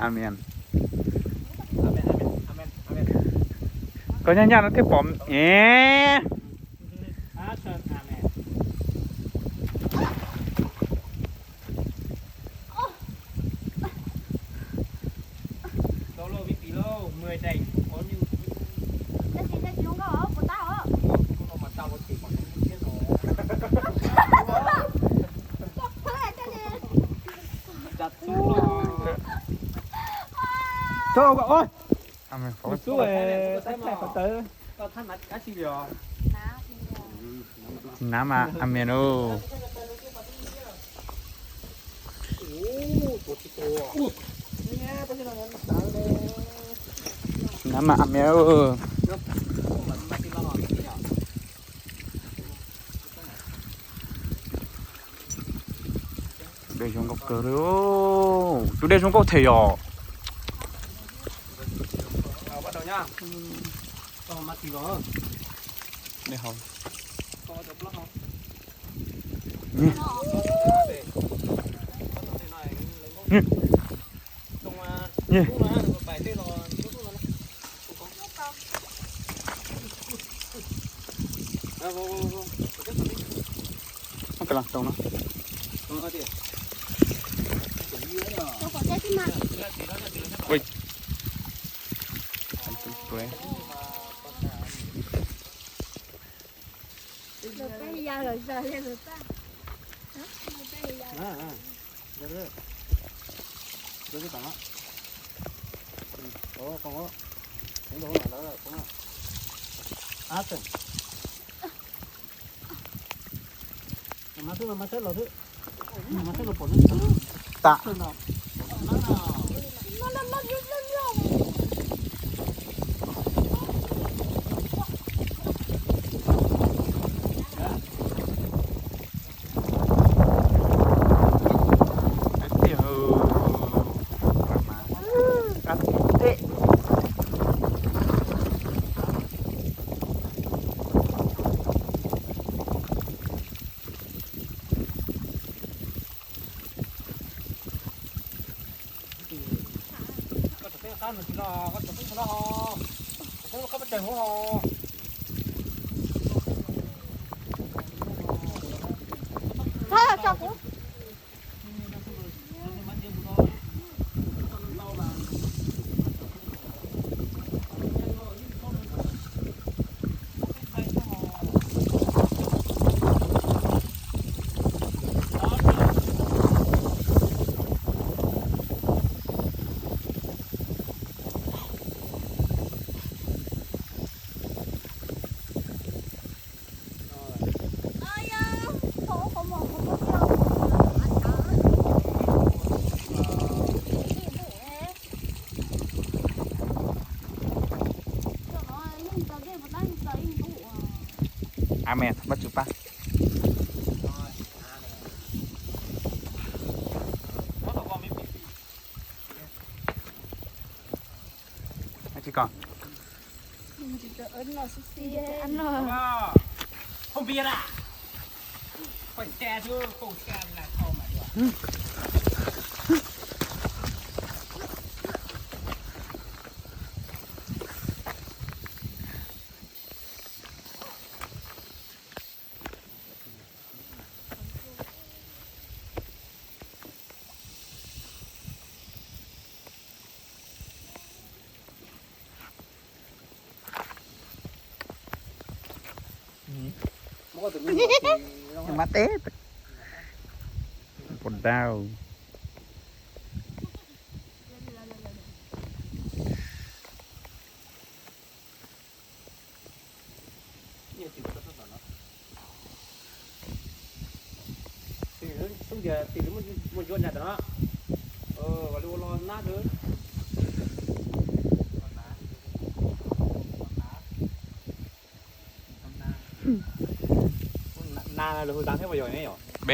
Amen. Koj nyaj nyaj no thiaj pom. Tau ua, ua xub, qhov tawv. Nav mas Amias lauj. Nav mas Amias. Tus dej zoo nkauj kawg li. Tus dej zoo nkauj thiab yom. Tam. Amen, pab tsw pab. Tsis còn. Mas teb pos dau. Xub ntiag tis li muaj ntsuab nrad tom no, ua li ua lo nab xwb. Nas lawv hu dab thiab puas yog ne yom?